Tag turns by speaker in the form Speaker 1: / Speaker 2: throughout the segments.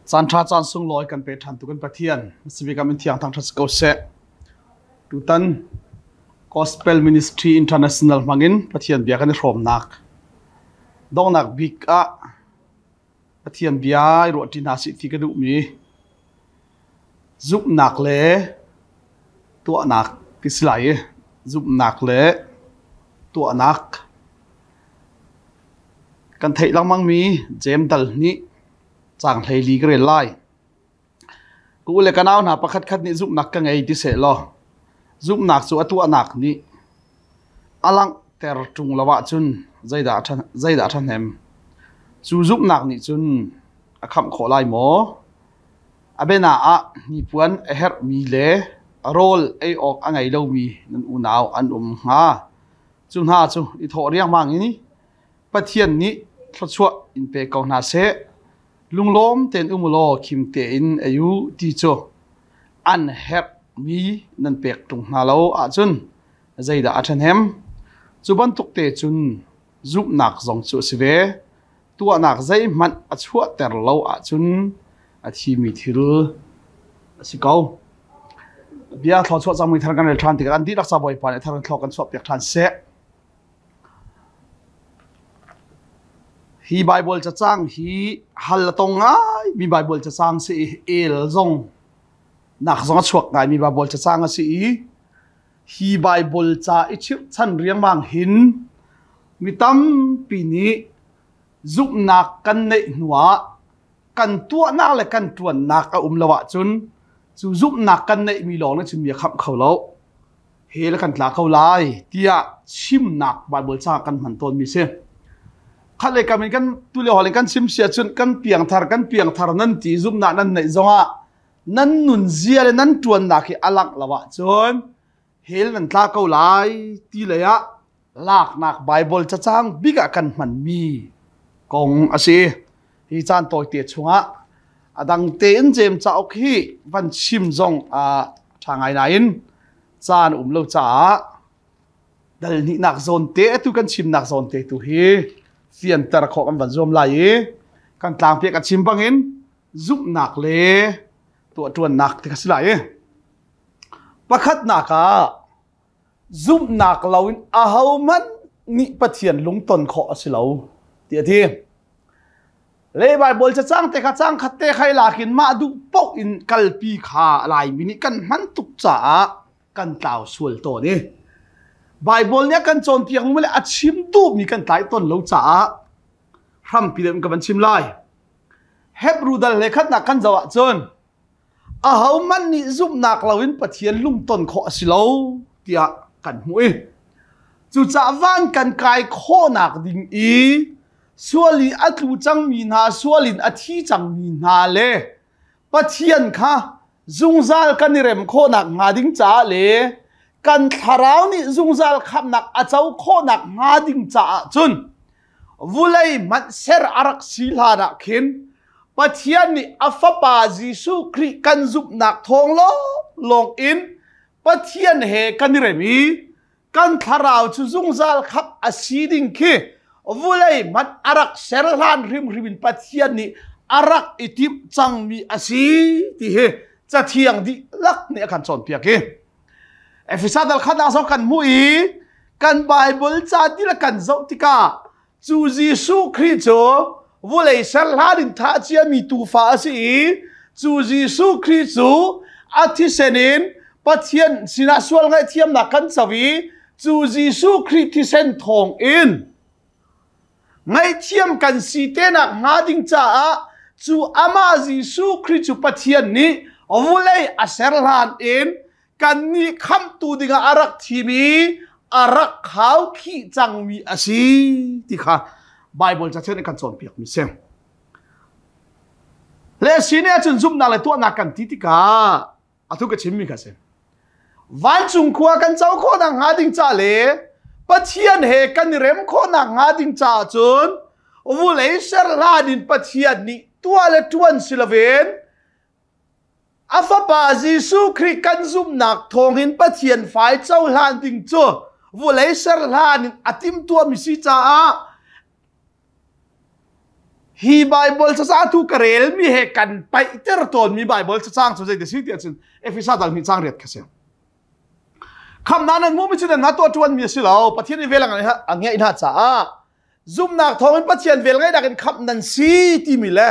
Speaker 1: Caan ṭha caan sunglawi kan pe ṭhan tu kan Pathian sibik min thiang thang ṭhat ko seh. Tutan Gospel Ministry International hmangin Pathian bia kan i hrawmnak donghnak bik ah Pathian bia i ruahṭi hna sih ti ka duhmi zumhnak le tuahnak ti si lai i zumhnak le tuahnak kan theih lengmangmi Jeim dal hnih caang 14 ka rel lai. Ka u le ka nau hna pakhatkhat nih zumhnak ka ngei ti sehlaw zumhnak cu a tuahnak nih a langhter ṭung lo ahcun zeidah a ṭhahnem? Cu zumhnak nih cun a khamh khawh lai maw? A biana ah hnipuan a herhmi le rawl ei awk a ngei lomi nan unau an um hnga. Cu hna cu i thawh riangmang in Pathian nih thluachuah in pe ko hna seh. Lunglawm tein um u law khim tein ei u ti cu an herhmi nan pek ṭung hna lo ahcun zeidah a ṭhahnem? Cu bantuk te cun zumhnak zong cu a si ve. Tuahnak zeihmanh a chuahter lo ahcun a thimi thil a si ko. Bia thluachuah cangmi thar kan rel ṭhan tikah kan dihlak ca Bawipa nih thar in thlua kan chuahpiak ṭhan seh. Hi Baibal cacang hi hal a tong ngaimi Baibal cacang si i el zong nak zong a chuak ngaimi Baibal cacang a si i hi Baibal ca i chirhchan riangmang hin mi tampi nih zumhnak kan neih hnuah kan tuahnak le kan ṭuannak a um lo ahcun cu zumhnak kan neihmi lawng nih cun mi a khamh kho lo. Hell kan tla ko lai tiah chimnak Baibal ca kan hman tawnmi si. Khat le kam in kan tu le hol in kan chim sia cun kan piangthar kan piangthar nan ti zumnak nan neih zongah nan nun zia le nan ṭuannak hi a langh lo ahcun hell nan tla ko lai ti lei ah laknak Baibal cacang bik ah kan hmanmi kong a si. Hi caan tawite chungah a dang tein Jeim cauk hi van chim zong a ṭha ngai nain caan um lo caah dal hnihnak zawn te atu kan chimnak zawn te tu hi fianter khawh kan van zuam lai i kan tlangpiak a chim bangin zumhnak le tuahṭuannak ti kha si lai i pakhatnak ah zumhnak loin ahohmanh nih Pathian lungton khawh a si lo ti a ti. Le Baibal cacang te kha cang khat te khai lakin mah duh paoh in kalpi kha Laimi nih kan hman tuk caah kan tlau sual tawn i Baibal nih a kan cawnpiak mu le a chim duhmi kan tlai tawn lo caah hrampi deuh in ka van chim lai. Hebrew dal le khatnak kan zoh ahcun ahohmanh nih zumhnak loin Pathian lungton khawh a si lo tiah kan hmuh i cucaah van kan kai khawhnak ding i sual i a tlu cangmi hna sual in a thi cangmi hna le Pathian kha zungzal kan i rem khawhnak hnga ding caah le kan thlarau nih zungzal khamhnak a co khawhnak hnga ding caah cun vulei hmanh ser a rak si hlan ah khin Pathian nih a fapa Jesuh Khrih kan zumhnak thawng lawnglawng in Pathian he kan i rem i kan thlarau cu zungzal khap a si ding khi vulei hmanh a rak ser hlan hrimhrim in Pathian nih a rak i timh cangmi a si ti hi cathiang dihlak nih a kan cawnpiak i Efesa dal khat ah zong kan hmuh i kan Bible ca ti le kan zoh tikah cu Jesuh Khrih cu vulei ser hlan in thah ciami tuufa a si i cu Jesuh Khrih cu a thisen in Pathian sinah sual ngaihthiamnak kan co i cu Jesuh Khrih thisen thawng in ngaihthiam kan si te nak hnga ding caah cu amah Jesuh Khrih cu Pathian nih vulei a ser hlan in kannih khamhtu dingah a rak thim i a rak khaukhih cangmi a si ti kha Bible ca nih kan cawnpiakmi si. Le si nih ahcun zumhnak le tuahnak kan ti tikah atu ka chimmi kha si. Vancung khua kan co khawhnak hnga ding ca le Pathian he kan i rem khawhnak hnga ding caah cun vulei ser hlan in Pathian nih tuah le ṭuan si loin A fapa Jesuh Khrih kan zumhnak thawngin Pathian fai cohlan ding cu vulei ser hlan in a timhtuahmi si caah Hi Bible cacang tu ka rel mi he kan paihter tawn mi Bible cacang cu zei ti si ti ahcun Efesa dal hnih cang riat kha si. Khamnak nan hmuh mi cu nan na tuah tuan mi a si lo. Pathian i vel a ngeih hna caah zumnak thawngin Pathian vel ngeihnak in khamh nan si timi le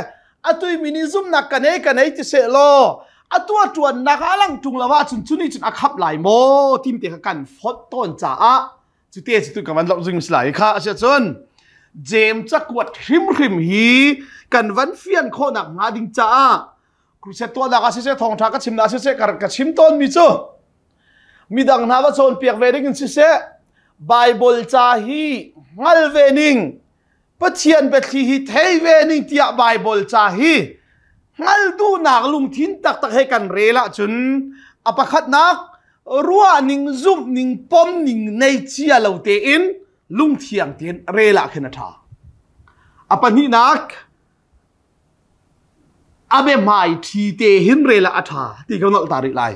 Speaker 1: atui mi nih zumnak ka nei ka nei ti seh law a tuah tuannak ah a lang tung lo ahcun cu nih cun a khamh lai maw tim te kha kan fonh tawn caah cu te cu tu kan van loh zing si lai kha a cun James cakuat hrimhrim hi kan van fian khawhnak hnga ding caah crusade tuahnak ah siseh thawngṭha ka chimnak siseh ka chim tawn mi cu midang hna va cawnpiak ve ding in siseh Bible ca hi hngal ve ning Pathian biathli hi thei ve ning tiah Bible ca hi hngal duhnak lungthin taktak he kan rel ahcun a pakhatnak ruah ning zumh ning pom ning nei cia lo tein lungthiang tein rel ah khin a ṭha. A pahnihnak a biahmai ṭhi te hin rel ah a ṭha ti ka nolh ta rih lai.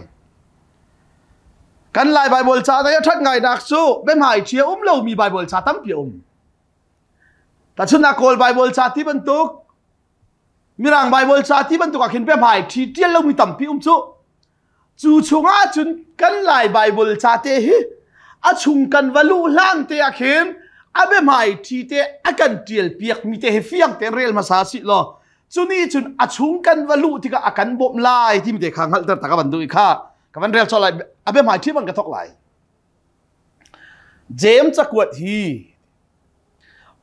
Speaker 1: Kan Lai Baibal ca dai a ṭhat ngainak cu biahmai ṭhi a um lomi Baibal ca tampi a um. Tahchunhnak Kawl Baibal ca ti bantuk, Mirang Baibal ca ti bantuk ah khin biahmai ṭhi ṭial lomi tampi um cu. Cu chungah cun kan Lai Baibal ca te hi a chung kan va luh hlan te ah khin a biahmai ṭhi te a kan ṭial piak mi te hi fiang tein rel hmasa sih law cu nih cun a chung kan va luh tikah a kan bawmh lai timi te kha hngalhter ta ka van duh i kha ka van rel colh lai a biahmai ṭhi bang ka thawk lai. James cakuat hi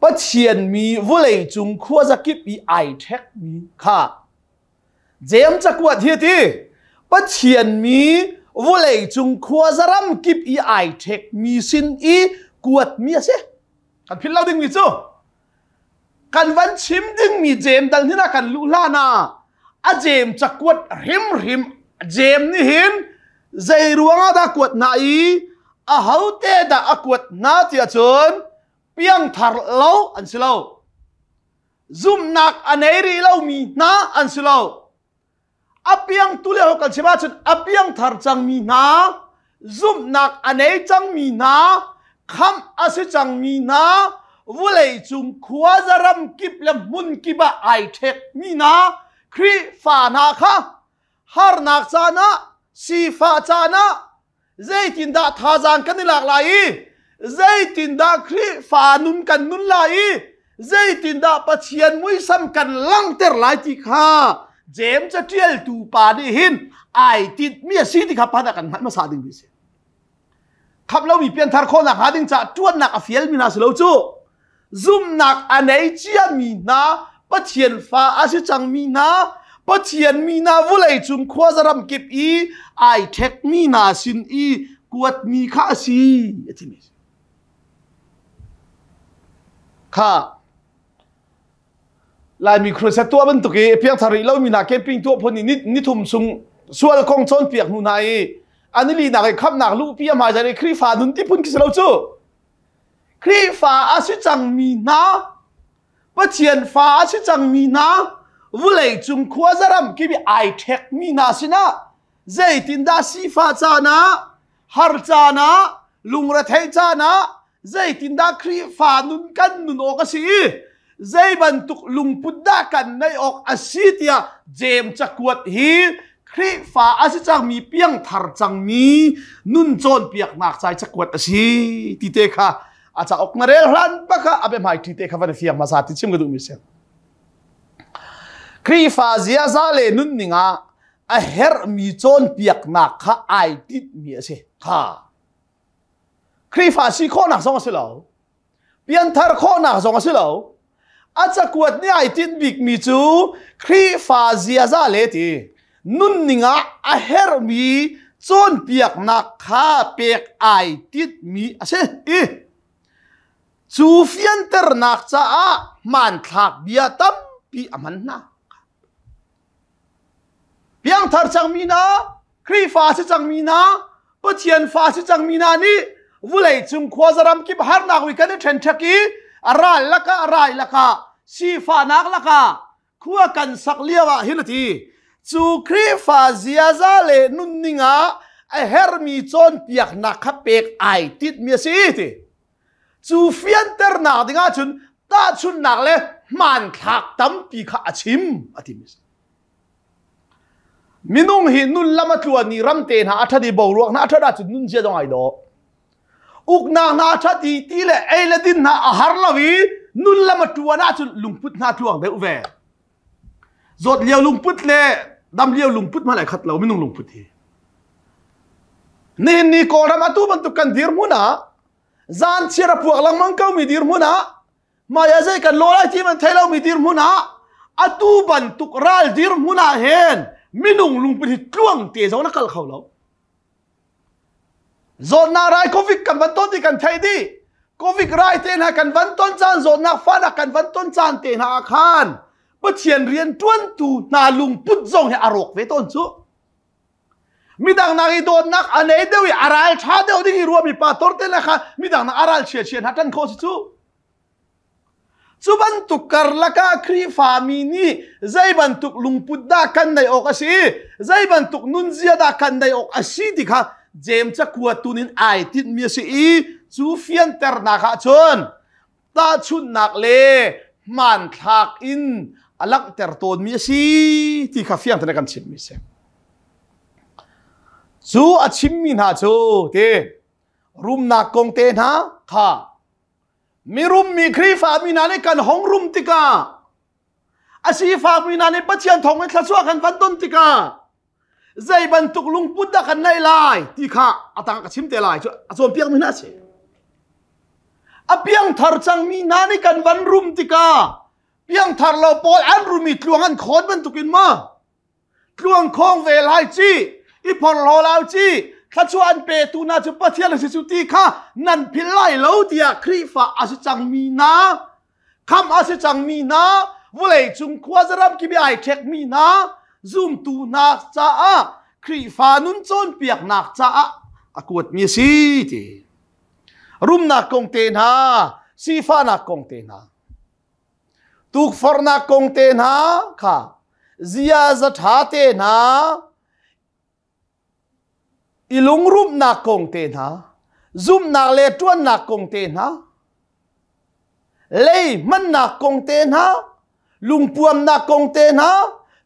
Speaker 1: Pathian mi vawlei cung khuazakip i ai ṭhek mi kha James cakuat hi ti Pathian mi vawlei cung khuazaram kip i ai ṭhek mi sin i kuat mi a si. Kan philh lo ding mi cu kan van chim ding mi James dal hin ah kan luh hlan ah a James cakuat hrimhrim James nih hin zei ruangah dah kuat hna i a hote dah a kuat hna tiah cun piangthar lo an si lo. Zumhnak a nei rih lomi hna an si lo. A piangtu le kan chim ahcun a piangthar cangmi hna, zumhnak a nei cangmi hna, khamh a si cangmi hna, vulei cung khuaza ram kip le hmun kip ah ai ṭhekmi hna, Khrihfa hna kha harnak caan ah, sifah caan ah, zeitindah thazaang kan i lak lai i zeitindah Khrihfa nun kan nun lai i zeitindah Pathian muisam kan langhter lai ti kha James caṭialtu pa nih hin ai tinhmi a si ti kha pan ah kan hngalh hmasa ding mi a si. Khamh lomi pianthar khawhnak hnga ding caah ṭuannak a fialmi hna si lo cu zumhnak a nei ciami hna Pathian fa a si cangmi hna Pathian mi hna vulei cung khuazaram kip i ai ṭhekmi hna sin i kuatmi kha a si a timi kha Laimi crusade tuah bantuk i piangthar rih lomi hna camping tuah phun i ni thum chung sual kong cawnpiak hnu hna i an i linak i khamhnak luhpi a hmaizar i Khrihfa nun ti phun khi si lo cu Khrihfa a si cangmi hna, Pathian fa a si cangmi hna, vulei cung khuazaram kip i ai ṭhekmi hna sinah zeitindah sifah caan ah, har caan ah, lungretheih caan ah zeitindah Khrihfa nun kan nun awk a si i zei bantuk lungput dah kan neih awk a si tiah James cakuat hi Khrihfa a si cangmi piangthar cangmi nun cawnpiaknak cai cakuat a si ti te kha a cauk na rel hlan bak ah a biahmai ṭi te kha van i fiang hmasa ti chim ka duhmi si. Khrihfa ziaza le nunning ah a herhmi cawnpiaknak kha ai tinhmi a si. Kha. Khrihfa si khawhnak zong a si lo. Pianthar khawhnak zong a si lo. A cakuat nih ai tinh bikmi cu Khrihfa ziaza le ti nunning ah a herhmi cawnpiaknak kha pek ai tinhmi a si. I cu fianternak caah hmanthlak bia tampi a hman hna. Piangthar cangmi hna, Khrihfa si cangmi hna, Pathian fa si cangmi hna nih vulei cung khuazaram kip harnak wi kan i ṭhenṭhek i a ral lakah a rai lakah sifahnak lakah khua kan sak lio ah hin a ti. Cu Khrihfa ziaza le nunning ah a hermi cawnpiaknak kha pek ai tinhmi a si ti. Cu fianternak ding ahcun tahchunhnak le hmanthlak tampi kha a chim a ti mi Minung hi nun lam a tluan i ram te hna a ṭhat i boruak hna a ṭhat ahcun nun zia zong ai dawh. Uknak hna a ṭhat i ti le ei le din hna a har lo i nun lam a ṭuan ahcun lungput hna tluang deuh ve. Zawt lio lungput le dam lio lungput hmanh ai khat lo minung lungput hi. Nihin ni Kawlram atu bantuk kan dirhmun ah zan chiar a puak lengmang ko mi dirhmun ah Maya zei kan law lai ti man thei lo mi dirhmun ah atu bantuk ral dirhmun ah hin minung lungput hi tluang te zong na kal kho lo. Zawtnak rai COVID kan van ton ti kan thei di. COVID rai te hna kan van ton caan zawtnak fanak kan van ton caan te hna ah khan Pathian rian tuantu hna lungput zong hi a rawk ve tawn cu. Midang nak i dawtnak a nei deuh i a ral ṭha deuh ding i ruahmi pa tor te le kha midang nak a ral chia chia hna ṭan khawh si cu. Cu bantuk karlak ah Khrihfami nih zei bantuk lungput dah kan neih awk a si, zei bantuk nunzia dah kan neih awk a si ti kha James cakuat tun in ai tinhmi a si i cu fianternak ah cun tahchunhnak le hmanthlak in a langhter tawnmi a si ti kha fiang tein a kan chimmi a si. Cu a chimmi hna cu ti rumnak kong te hna kha Mirummi Khrihfami hna nih kan hong rum tikah a sifakmi hna nih Pathian thawng in thluachuah kan van ton tikah zei bantuk lungput dah kan neih lai ti kha a tang ka chim te lai cu a cawnpiakmi hna a si. A piangthar cangmi hna nih kan van rum tikah piangthar lo pawl an rum i tluang an khawn bantukin ma tluang khawng ve lai ci i phorhlaw lau ci thluachuah an petu hna cu Pathian a si cu ti kha nan philh lai lo tiah Khrihfa a si cangmi hna khamh a si cangmi hna vawlei cung khuazaram kip i ai ṭhekmi hna zumtu hna caah Khrihfa nun cawnpiaknak caah a kuatmi a si ti rumnak kong te hna sifahnak kong te hna Tukforhnak kong te hna kha ziaza ṭha te hna i lungrumhnak kong te hna zumhnak le ṭuannak kong te hna lei hmannak kong te hna lungpuamnak kong te hna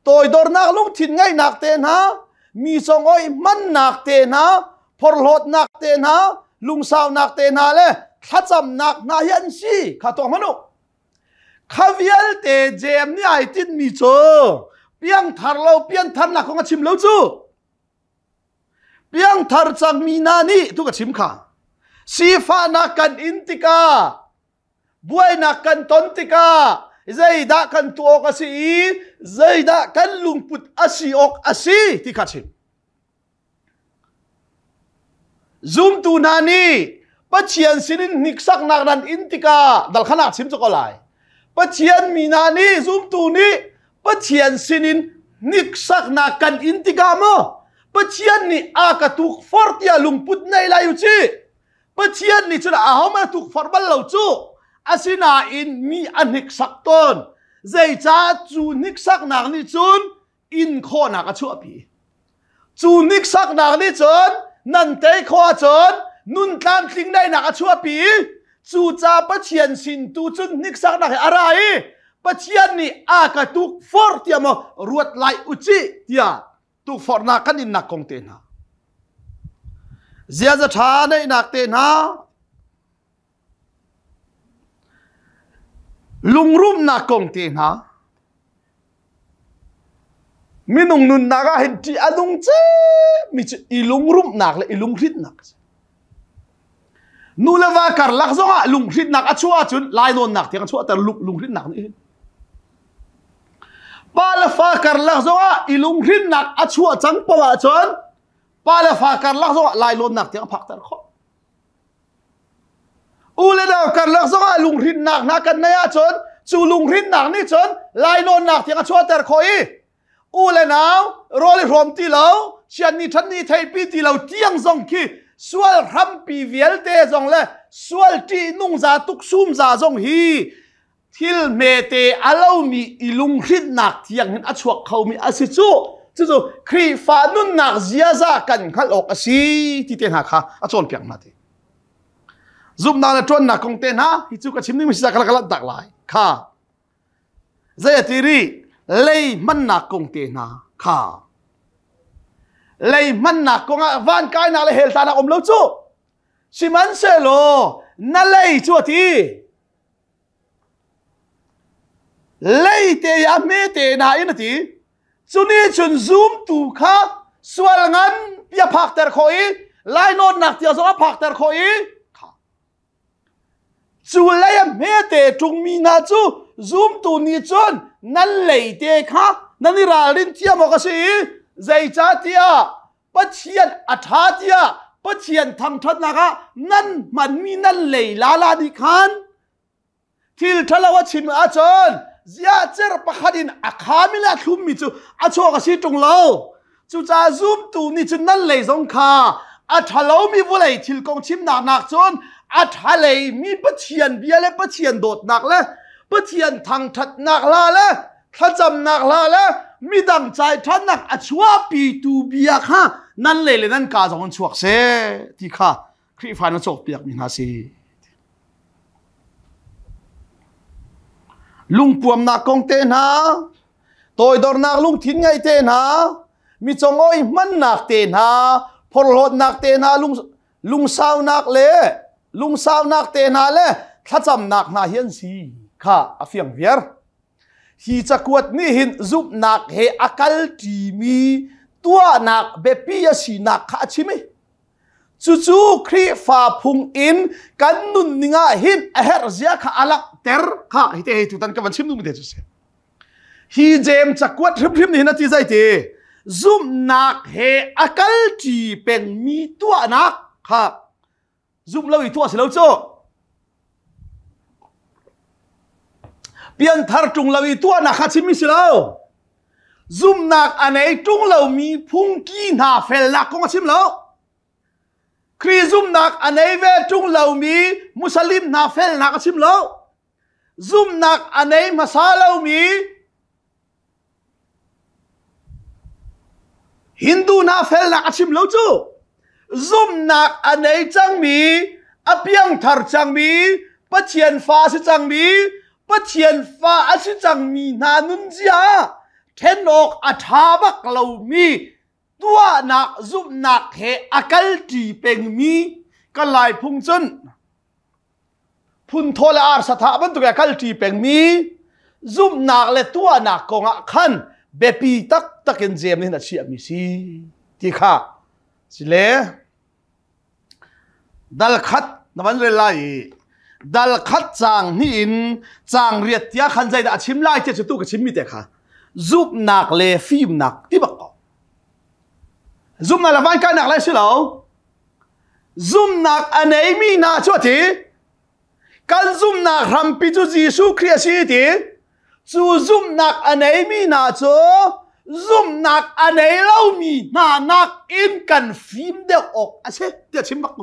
Speaker 1: toidornak lungthin ngeihnak te hna mi songawih hmannak te hna phorhlawtnak te hna lungsaunak te hna le thlacamnak hna hi an si kha tuah hmanh u kha vialte Jeim nih ai tinhmi cu piangthar lo piantharnak kong a chim lo cu piangthar cangmi hna nih tu ka chim kha sifahnak kan in tikah buainak kan ton tikah zeidah kan tuah awk a si i zeidah kan lungput a si awk a si ti kha chim Zumtu hna nih Pathian sinin hniksaknak nan in tikah dal khan chim ko lai. Pathian mi hna nih zumtu nih Pathian sinin hniksaknak kan in tikah maw Pathian nih a ka tukforh tiah lungput nei lai u ci. Pathian nih cun ahohmanh a tukforh bal lo cu. Asinain mi a hniksak tawn. Zeicah cu hniksaknak nih cun in khawhnak a chuahpi. Cu hniksaknak nih cun nan tei khawh ahcun nun tlamtling daihnak a chuahpi i cuca Pathian sin tu cun hniksaknak hi a ra i Pathian nih a ka tukforh tiah maw ruat lai u cih tiah tukforhnak kan innak kong te hna ziaza ṭha neihnak te hna Lungrumnak kong te hna minung nunnak ah hin ṭih a nung cemmi cu i lungrumhnak le i lunghrinhnak a si. Nu le va karlak zongah lunghrinhnak a chuah ahcun lainawnnak tiang a chuahter lunghrinhnak nih hin. Pa le fa karlak zongah i lunghrinhnak a chuah cang poah ahcun pa le fa karlak zongah lainawnnak tiang a phakter khawh. U le nau karlak zongah lunghrinnak hna kan neih ahcun cu lunghrinnak nih cun lainawnnak tiang a chuahter khawh i u le nau rawl i hrawm ti lo chian ni ṭhan ni theipi ti lo tiang zong khi sual hrampi vialte zong le sual ṭihnung za tuksum za zong hi thil hmete a lomi i lunghrinnak thiang hin a chuak khomi a si cu cucu Khrihfa nunnak ziaza kan hngalh awk a si ti te hna kha a cawnpiak hna ti zumhnak le ṭuannak kong te hna hi cu ka chim ding mi si ka lak tak lai kha. Zei a ti rih? Lei hmannak kong te hna kha. Lei hmannak kong ah van kainak le hell tlanak um lo cu. Sihmanhsehlaw na lei cu a ti. Lei te i a hmete nain a ti. Cu nih cun zumtu kha sual ngan pi a phakter khawh i lainawnnak tia zong a phakter khawh i Cu lei a hmete ṭungmi hna cu zumtu nih cun nan leite kha nan i ralrin thiam awk a si i zeicahtiah Pathian a ṭha tiah Pathian thangṭhatnak ah nan hmanmi nan lei lala nih khan thil ṭhalo a chim ahcun ziahcer pakhat in a khami le a thlummi cu a chuak a si ṭung lo. Cucaah zumtu nih cun nan lei zong kha a ṭhalomi vawlei thil kong chimnak nak cun a ṭhaleimi Pathian bia le Pathian dawtnak le Pathian thangṭhatnak hla le thlacamnak hla le midang cai ṭhannak a chuahpitu bia kha nan lei le nan kaa zong in chuak seh ti kha Khrihfa na cawkpiakmi hna si. Lungpuamnak kong te hna, toidornak lungthin ngeih te hna, mi congoih hmannak te hna, phorhlawtnak te hna, lung, lungsaunak le lungsaunak te hna le thlacamnak hna hi an si kha a fiang viar. Hi cakuat nih hin zumhnak he a kalṭimi tuahnak biapi a sinak kha a chim i Cucu Khrihfa phung in kan nunning ah hin a herh zia kha a langhter kha hi te hei tutan ka van chim duhmi te cu si. Hi James cakuat hrimhrim nih hin a ti zei ti zumhnak he a kalṭi pengmi tuahnak kha zumh lo i tuah si lo cu. Pianthar ṭung lo i tuahnak kha chimmi si lo. Zumhnak a nei ṭung lomi phungki hna felnak kong a chim lo. Khrih zumhnak a nei ve ṭung lomi Muslim hna felnak a chim lo. Zumhnak a nei hmasa lomi Hindu hna felnak a chim lo cu zumhnak a nei cangmi a piangthar cangmi Pathian fa a si cangmi Pathian fa a si cangmi hna nunzia ṭhen awk a ṭha bak lomi tuahnak zumhnak he a kalṭi pengmi kan lai phung cun Phunthaw le arsa thah bantuk a kalṭi pengmi zumhnak le tuahnak kongah khan biapi taktak in Jeim nih a chiahmi si ti kha si le dal khat na van rel lai i dal khat caang hnih in caang riat tia khan zeidah a chim lai ti cu tu ka chimmi te kha zumhnak le fimnak ti bak ko zumhnak le vankainak lai si lo Zumhnak a neimi hna cu a ti. Kan zumhnak hrampi cu Jesuh Khrih a si ti. Cu zumhnak a neimi hna cu zumhnak a nei lomi hna nakin kan fim deuh awk a si tiah chim bak ko.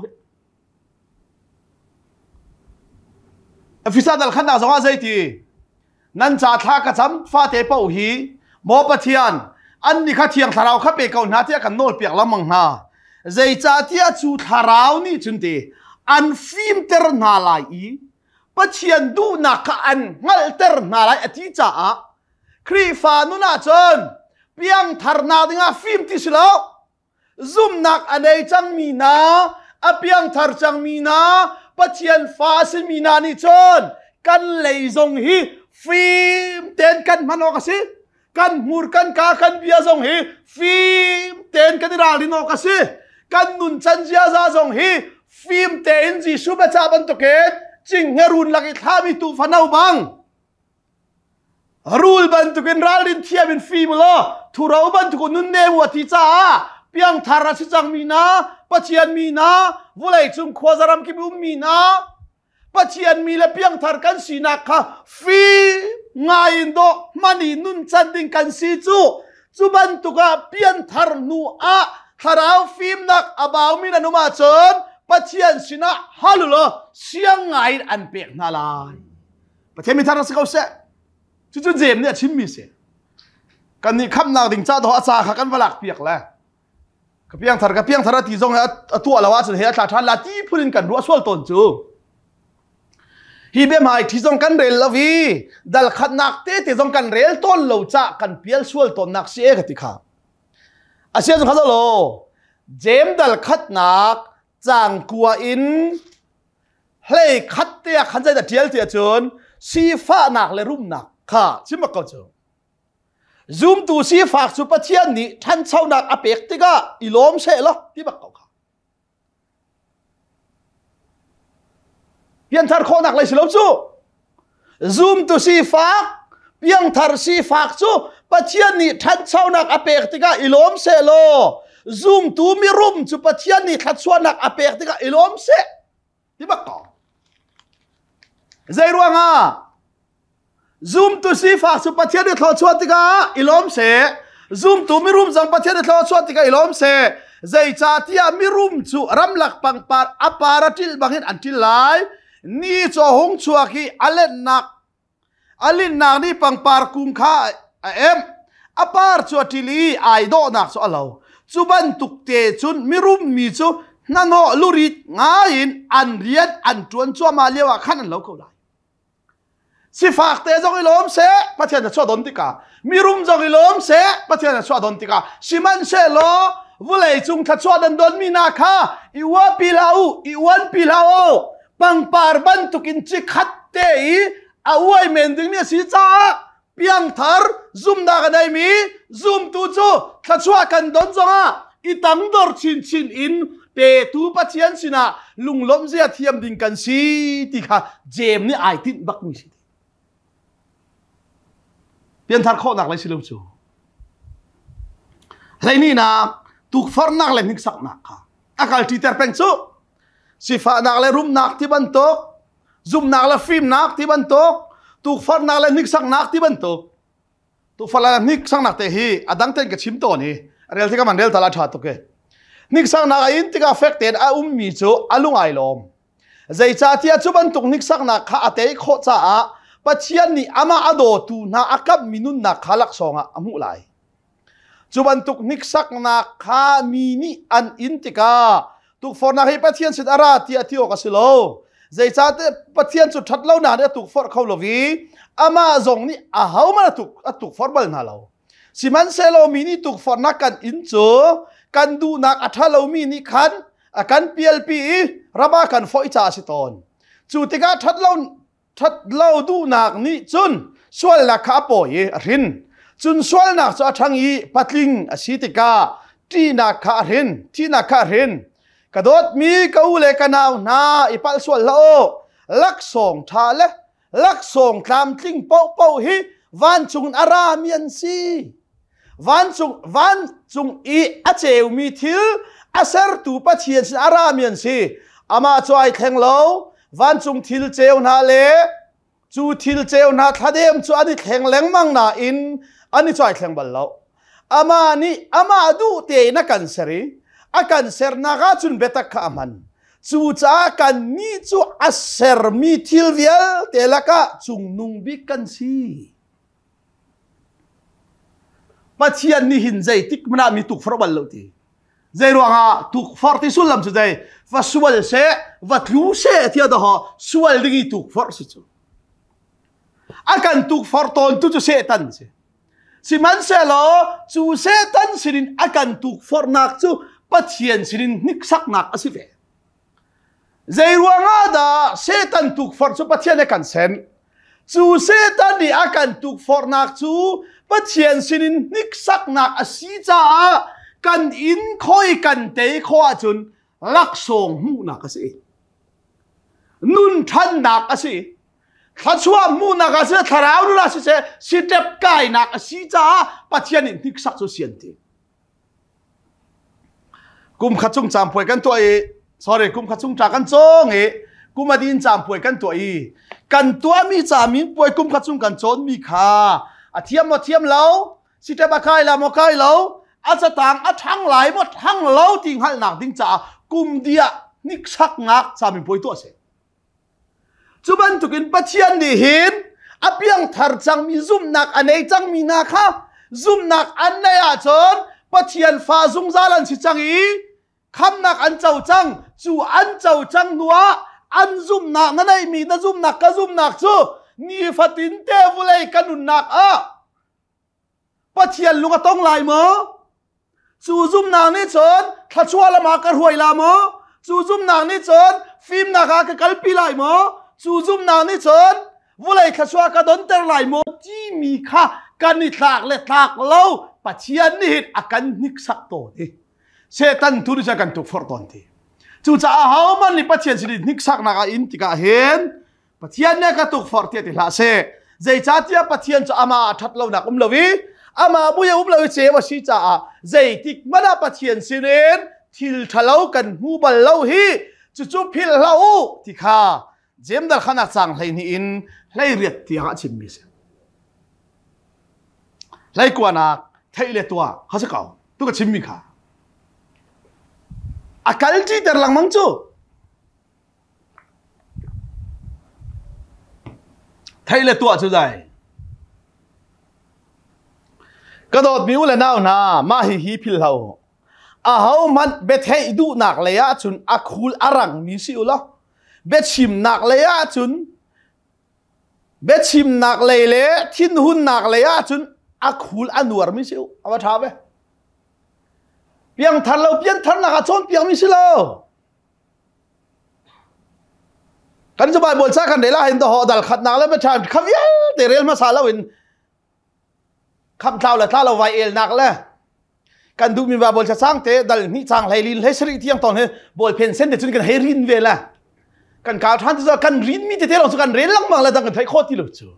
Speaker 1: Efesa dal khatnak zongah zei ti? Nan ca thla ka cam fate paoh hi maw Pathian annih kha thiang thlarau kha pe ko hna tiah kan nawlpiak lengmang hna. Zeicahtiah cu thlarau nih cun ti an fimter hna lai i Pathian duhnak kha an hngalhter hna lai a ti caah Khrihfa nun ah cun piangtharnak dingah fim ti si lo Zumhnak a nei cangmi hna, a piangthar cangmi hna, Pathian fa a simi hna nih cun kan lei zong hi fim tein kan hman awk a si. Kan hmur, kan ka, kan bia zong hi fim tein kan i ralrin awk a si. Kan nuncan ziaza zong hi fim tein Jesuh biacah bantukin cinghngerun lak i thlami tuufa no bang Rul bantukin ralrin thiam in fim law thuro bantuk nun ne u ti caah piangthar a si cangmi hna Pathian mi hna vawlei cung khuazaram kip ummi hna Pathian mi le piangthar kan sinak kha fim ngai in dawh hman i nun can ding kan si cu cu bantuk ah pianthar hnu ah thlarau fimnak a baumi nan um ahcun Pathian sinah hal u law siang ngai in an pek hna lai. Pathian mithar si ko seh. Cucu Jeim nih a chimmi si. Kan nih khamnak ding ca dawh a ca kha kan va lak piak le ka piangthar ka piangthar a ti zong a tuah lo ahcun he a tla ṭhan la ti phun in kan ruah sual tawn cu. Hi biahmai thi zong kan rel lo i dal khatnak te te zong kan rel tawn lo ca kan pial sual tawnnak si e ka ti kha. Asia zong kha lo Jem dal khatnak cang kua in hlei khat te ah khan zai da tial ti ahcun sifahnak le rumnak kha chim ko cu. Zumtu sifak cu Pathian nih ṭhanchonak a pek tikah i lawm seh law ti bak ko kha. Pianthar khawhnak lei si lo cu. Zumtu sifak, piangthar sifak cu Pathian nih ṭhanchonak a pek tikah i lawm seh law zumtu mirum cu Pathian nih thluachuahnak a pek tikah i lawm seh ti bak ko. Zei ruangah Zumtu sifak cu Pathian i thluachuah tikah i lawm seh. Zumtu mirum zong Pathian i thluachuah tikah i lawm seh. Zeicahtiah mirum cu ramlak pangpar a par a ṭil bangin an ṭil lai. Ni cu a hung chuak i a lennak a linnak nih pangpar kung kha a emh. A par cu a ṭil i ai dawhnak cu a lo. Cu bantuk te cun mirum mi cu hnahnawh lurit ngaiin an rian an ṭuan cuahmah lioah khan an lo ko lai. Sifak te zong i lawm seh, Pathian a chuah don tikah. Mirum zong i lawm seh, Pathian a chuah don tikah. Sihmanhsehlaw vulei cung thluachuah nan donmi hna kha i uapi hlah u, i uanpi hlah u. Pangpar bantukin cikhat te i a uai men dingmi a si caah piangthar zumnak a neimi zumtu cu thluachuah kan don zongah i tangdor chinchin in petu Pathian sinah lunglawmh zia thiam ding kan si ti kha Jeim nih ai tinh bakmi si. Pianthar khawhnak lei si lo cu. Hleihnih tukforhnak le hniksaknak kha a kal ṭiter peng cu. Sifahnak le rumnak ti bantuk zumhnak le fimnak ti bantuk tukforhnak le hniksaknak ti bantuk tukforhnak le hniksaknak te hi a dang tein ka chim tawn i rel tikah man rel tal a ṭha tuk e hniksaknak a in tikah fek tein a ummi cu a lung ai lawm zeicahtiah cu bantuk hniksaknak kha a tei khawh caah Pathian nih amah a dawtu hna a kamhmi nunnak kha laksawng ah a hmuh lai Cu bantuk hniksaknak kha mi nih an in tikah tukforhnak hi Pathian sin a ra tiah ti awk a si lo. Zeicahtiah Pathian cu ṭhat lonak nih a tukforh kho lo i amah zong nih ahohmanh a tukforh bal hna lo. Sihmanhsehlaw mi nih tukforhnak kan in cu kan duhnak a ṭha lomi nih khan a kan pialpi i ram ah kan foih caah a si tawn. Cu tikah ṭhat lo ṭhatlo duhnak nih cun sualnak kha a pawi i a hrin. Cun sualnak cu a ṭhang i patling a si tikah ṭihnak kha a hrin, thihnak kha a hrin. Ka dawtmi ka u le ka nau hna, i palh sual hlah u. Laksawng ṭha le laksawng tlamtling paohpaoh hi vancung in a rami an si. Vancung vancung i a ceumi thil a sertu Pathian sin a rami an si. Amah cu ai thleng lo. Vancung thil ceu hna le cu thil ceu hna thladem cu an i thleng lengmang nain an i cuai thleng bal lo. Amah nih amah duh tein a kan ser i a kan sernak ahcun biatak kha a hman. Cucaah kannih cu a sermi thil vialte lakah cungnung bik kan si. Pathian nih hin zeitik hmanh ah mi tukforh bal lo ti. Zei ruangah tukforh ti sullam cu zei va sual seh, va tlu seh tiah dah sual ding i tukforh si cu. A kan tukforh tawn tu cu Satan si. Sihmanhsehlaw cu Satan sinin a kan tukforhnak cu Pathian sinin hniksaknak a si ve. Zei ruangah dah Satan tukforh cu Pathian nih a kan senh? Cu Satan nih a kan tukforhnak cu Pathian sinin hniksaknak a si caah kan in khoi kan tei khawh ahcun laksawng hmuhnak a si. Nun ṭhannak a si. Thluachuah hmuhnak ah siseh, thlarau nun ah siseh, sitep kainak a si caah Pathian nih hniksak cu sian ti. Kum khat chung caampuai kan tuah i sorry kum khat chung ṭa kan cawng i kum a din caampuai kan tuah i kan tuahmi caminpuai kum khat chung kan cawnmi kha a thiam maw thiam lo sitep a kai la maw kai lo a catang a ṭhang lai maw ṭhang lo ti hngalhnak ding caah kum diah hniksaknak caminpuai tuah a si. Cu bantukin Pathian nih hin a piangthar cangmi zumhnak a nei cangmi hna kha zumhnak an neih ahcun Pathian fa zungzal an si cang i khamnak an co cang. Cu an co cang hnuah An zumnak na neihmi na zumnak ka zumnak cu nifatin te vulei ka nunnak ah Pathian lung a tong lai maw? Cu zumnak nih cun thluachuah lam ah ka hruai la maw? Cu zumnak nih cun fimnak ah ka kalpi lai maw? Cu zumnak nih cun vulei thluachuah ka donter lai maw? Timi kha kan i tlak le tlak lo Pathian nih hin a kan hniksak tawn i Satan tu nih cun a kan tukforh tawn ti. Cucaah ahohmanh nih Pathian sin i hniksaknak ah in tikah hin Pathian nih a ka tukforh tiah ti hlah seh. Zeicahtiah Pathian cu amah ah ṭhat lonak um lo i amah mui a um lo i ceu a si caah zeitik hmanh ah Pathian sinin thil ṭhalo kan hmu bal lo hi cucu philh hlah u ti kha Jeim dal khanak caang 12 in 18 tiang ah chimmi a si. Hleikuanak theih le tuah kha si ko tu ka chimmi kha. A kal ṭiter lengmang cu. Thei le tuah cu zai. Ka dawtmi u le nau hna, mah hihi philh hlah Ahohmanh biatheih duhnak lei ahcun a khul a rangmi si u law, biachimnak lei ahcun biachimnak lei le thinhunnak lei ahcun a khul a nuarmi si u. A va ṭha ve. Piangthar lo piantharnak ah cawnpiakmi si lo. Kan cu Bible ca kan rel ah hin ho dal khatnak le biaṭha kha vialte rel hmasa lo in khamh tlau le tla lo vai elnak le kan duhmi Bible ca cang te dal hnih cang hlei lin hlei sarih tiang ton he bawl phen sen te cun kan hei rin ve la kan kal ṭhan ti kan rin mi tete lawng cu kan rel lengmang le dang kan theih khawh ti lo cu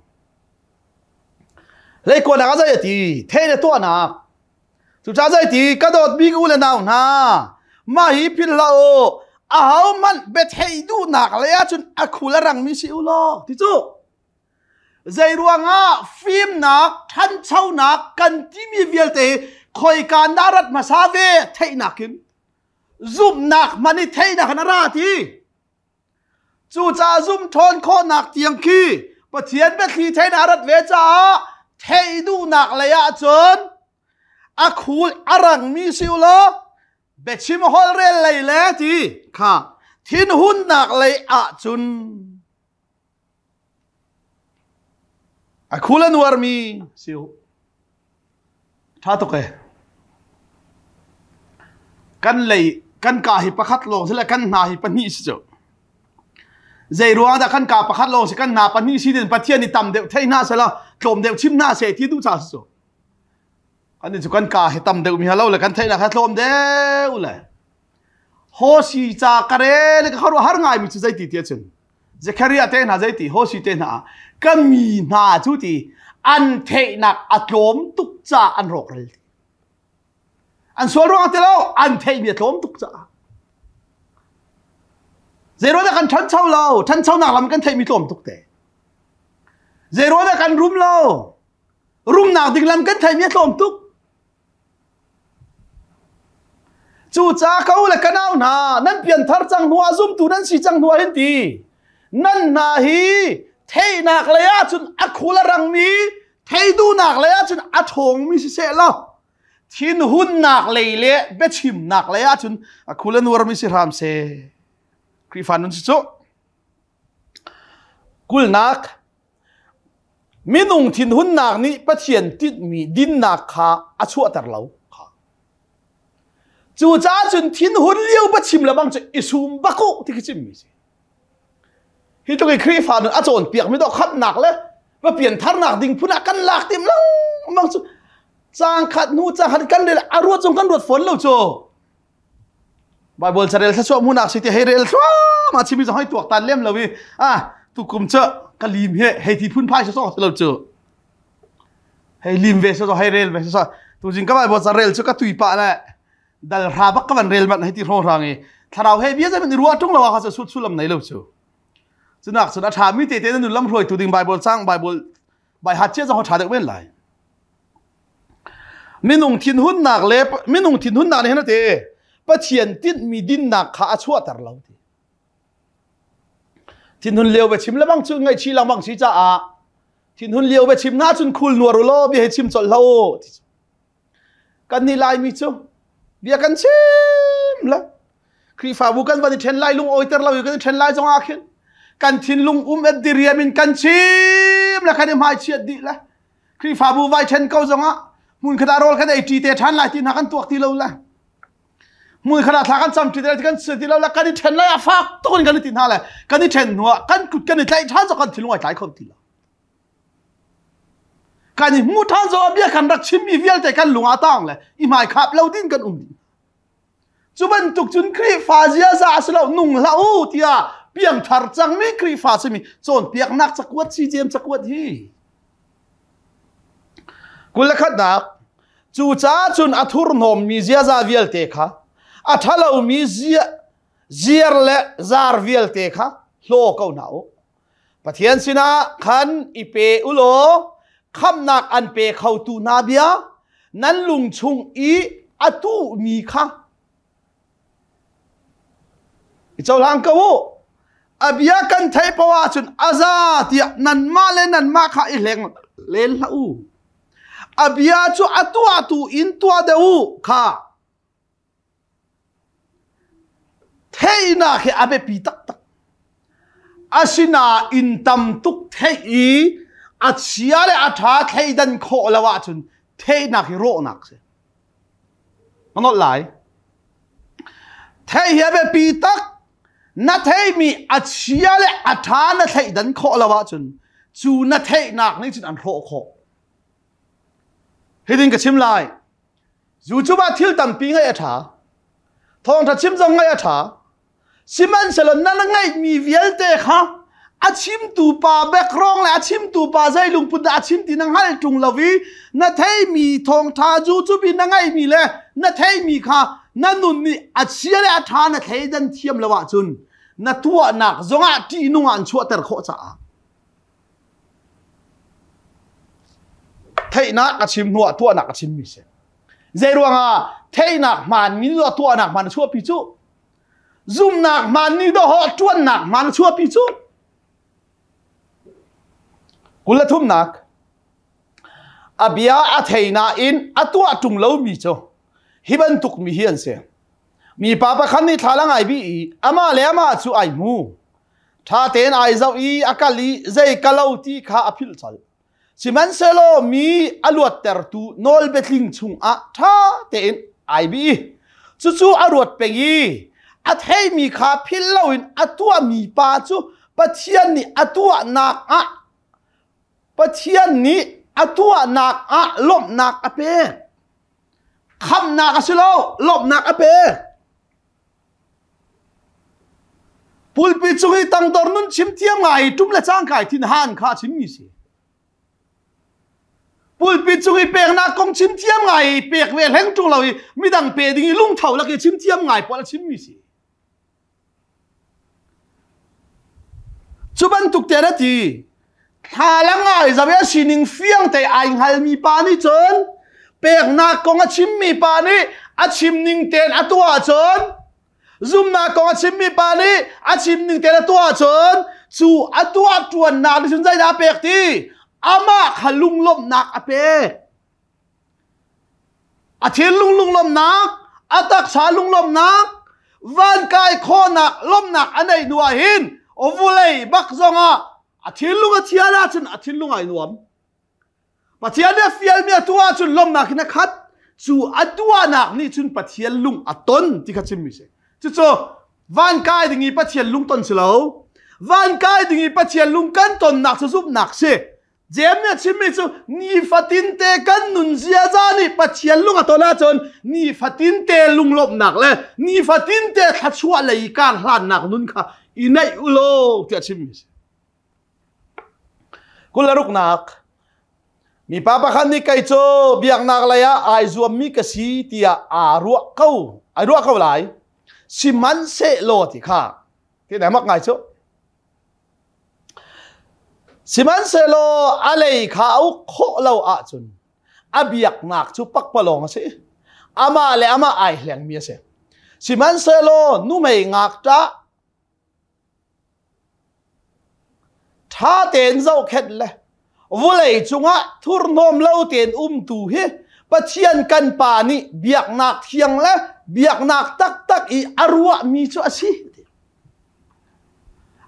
Speaker 1: leikuanak a zei ti thei le tuahnak Cucaah zeiti ka dawt bik u le nau hna, mah hi philh hlah u, ahohmanh biatheih duhnak lei ahcun a khul a rangmi si u law ti cu. Zei ruangah fimnak, ṭhanchonak kan timi vialte hi khoika na rat hmasa ve theihnak in zumhnak hman i theihnak in a ra ti. Cucaah zumṭhawn khawhnak tiang khi Pathian biathli thein a rat ve caah theih duhnak lei ahcun a khul a rangmi si u law biachim holhrel lei le ti kha thinhunnak lei ahcun A khul a nuarmi si u. Ṭha tuk e. Kan lei kan ka hi pakhat lawng si le kan hna hi pahnih si cu. Zei ruang dah kan ka pakhat lawng si kan hna pahnih si din Pathian nih tam deuh thei hna seh law tlawm deuh chim hna seh ti duh ca si cu. Kan cu kan ka hi tam deuh mi halo le kan theihnak ha tlawm deuh le. Hosi ca ka rel ka kharuah har ngai mi cu zei ti ti cun Zechariah te hna zeiti Hosi te hna ka mi hna cu ti an theihnak a tlawm tuk ca an rawkral ti. An sual ruang ti lo an theihmi a tlawm tuk caah. Zeiruang dah kan ṭhancho lo ṭhanchonak lam kan theihmi tlawm tuk te. Zeiruang dah kan rum lo rumnak ding lam kan theihmi a tlawm tuk. Cucaah ka u le ka nau hna, nan pianthar cang hnu ah zumtu nan si cang hnu ah hin ti, nan hna hi theihnak lei ahcun a khul a rangmi, theiduhnak lei ahcun a ṭhawngmi siseh law, thinhunnak lei le biachimnak lei ahcun a khul a nuarmi si hram seh. Khrihfa nun si cu. Kulnak Minung thinhunnak nih Pathian tinhmi dinnak kha a chuahter lo. Cucaah cun thinhun lio va chim le bang cu i sum bak u ti khi chimmi si. Hi tluk i Khrihfa nun a cawnpiakmi dawh khamhnak le va piantharnak ding phun ah kan lak tim lengmang cu caang khat hnu caang khat kan rel a ruat zong kan ruat fawn lo cu. Bible carel thluachuah hmuhnak si ti hei rel thluahmah chimi zong hei tuak tan lem lo i ah tukum cu ka lim he hei ti phun phai so lo cu hei lim ve so hei rel ve so tu jing ka Bible carel cu ka tui pa le dal hra bak ka van rel man hei ti hro hrang i thlarau he bia zaman i ruah tung lo kha su sulam nei lo cu cunak cun a tha mi te te nun lam hruai tu ding Bible cang Bible bai hat chia zong tha deuh men lai Minung thinhunnak le minung thinhunnak nih hin a ti Pathian tinhmi dinnak kha a chuahter lo ti. Thinhun lio biachim le bang cu ngaihchih lengmang si caah thinhun lio biachim na cun khul nuar u law bia hi chim colh hlah u ti. Kan nih Laimi cu bia kan chim le. Khrihfabu kan van i ṭhen lai lung awiter lo i kan i ṭhen lai zongah khin kan thinlung um et diriam in kan chim le kan i hmaichiat dih le Khrihfabu vai ṭhen ko zongah hmun khat ah rawl kan ei ṭi te ṭhan lai ti hna kan tuak ti lo le hmun khat ah thla kan cam ṭi te kan si ti lo le kan i ṭhen lai ah fak tuk in kan i ti hna le kan i ṭhen hnu ah kan kut kan i tlaih ṭhan zong kan thinlung ai tlai kho ti lo. Kan i hmu ṭhan zong ah bia kan rak chimmi vialte kan lung ah taang le i hmai khap lo ding kan um dih. Cu bantuk cun Khrihfa ziaza a si lo nung hlah u tiah piangthar cangmi Khrihfa simi cawnpiaknak cakuat CGM cakuat hi. 21nak Cucaah cun a thurhnawmmi ziaza vialte kha a ṭhalomi ziar le zar vialte kha hlaw ko hna u. Pathian sinah khan i pe u law khamhnak an pe khotu hna bia nan lung chung i a tuhmi kha i cohlang ko u. A bia kan theih paoh ahcun a za tiah nanmah le nanmah kha i hleng len hlah u. A bia cu a tuahtu in tuah deuh u kha. Theihnak hi a biapi taktak. Asinain tam tuk theih i a chia le a ṭha thleidan khawh lo ahcun theihnak hi rawhnak si. Ka nolh lai. Theih hi a biapi tak. Na theihmi a chia le a ṭha na thleidan khawh lo ahcun cu na theihnak nih cun an hrawh khawh. Hitin ka chim lai. YouTube ah thil tampi ngaih a ṭha. Thawngṭha chim zong ngaih a ṭha. Sihmanhsehlaw na ngeihmi vialte kha a chimtu pa background le a chimtu pa zei lungput dah a chim ti na hngalh ṭung lo i na theimi thawngṭha YouTube in na ngeihmi le na theimi kha na nun nih a chia le a ṭha na thleidan thiam lo ahcun na tuahnak zongah ṭihnung ah an chuahter khawh caah Theihnak a chim hnuah tuahnak a chimmi si. Zei ruangah theihnak hmaan mi nih tuahnak hmaan a chuahpi cu? Zumnak hmaan nih dawh ṭuannak hmaan a chuahpi cu? 23nak a bia a thei nain a tuah ṭung lomi cu hi bantuk mi hi an si. Mipa pakhat nih thla la ngai bi i amah le amah cu ai hmu. Ṭha tein ai zoh i a kal i zei ka lo ti kha a philh colh. Sihmanhsehlaw mi a luattertu nawlbiatling chungah ṭha tein ai bih. Cucu a ruat peng i a theimi kha philh loin a tuahmi pa cu Pathian nih a tuahnak ah Pathian nih a tuahnak ah lawmhnak a pek. Khamhnak a si lo, lawmhnak a pek. Pulpi cung i tangdor nun chim thiam ngai ṭum le cangkai thin han kha a chimmi si. Pulpi cung i peknak kong chim thiam ngai pek ve hleng ṭung lo i midang pe ding i lungtho lak i chim thiam ngai pawl a chimmi si. Cu bantuk te na ti thla la ngai zabe a sining fiang te ai hngalmi pa nih cun peknak kong a chimmi pa nih a chim ning tein a tuah ahcun zumnak kong a chimmi pa nih a chim ning tein a tuah ahcun cu a tuah ṭuannak nih cun zeidah a pek ti amah kha lunglawmhnak a pek A thinlung lunglawmhnak, a taksa lunglawmhnak, van kai khawhnak lawmhnak a neih hnu ah hin vulei bak zongah a thinlung a thial ahcun a thinlung ai nuam. Pathian nih a fialmi a tuah ahcun lawmhnak in a khat. Cu a tuahnak nih cun Pathian lung a ton ti kha chimmi si. Cucu van kai ding i Pathian lung ton si lo. Van kai ding i Pathian lung kan tonnak cu zumhnak si. Jeim nih a chimmi cu nifatinte kan nun ziaza nih Pathian lung a ton ahcun nifatinte lunglawmhnak le nifatinte thluachuah lei kar hlannak nun kha i neih u law tiah a chimmi a si. 26nak Mipa pakhat nih kei cu biaknak lei ah ai zuammi ka si tiah aa ruah ko ai ruah ko lai sihmanhsehlaw ti kha ti mak ngai cu Sihmanhsehlaw a lei kha a uk khawh lo ahcun a biaknak cu pakpalawng a si. Amah le amah ai hlengmi a si. Sihmanhsehlaw numei ngakṭah ṭha tein zohkhenh le vulei cungah thurhnawm lo tein umtu hi Pathian kan Pa nih biaknak thiang le Biaknak taktak i a ruahmi cu a si.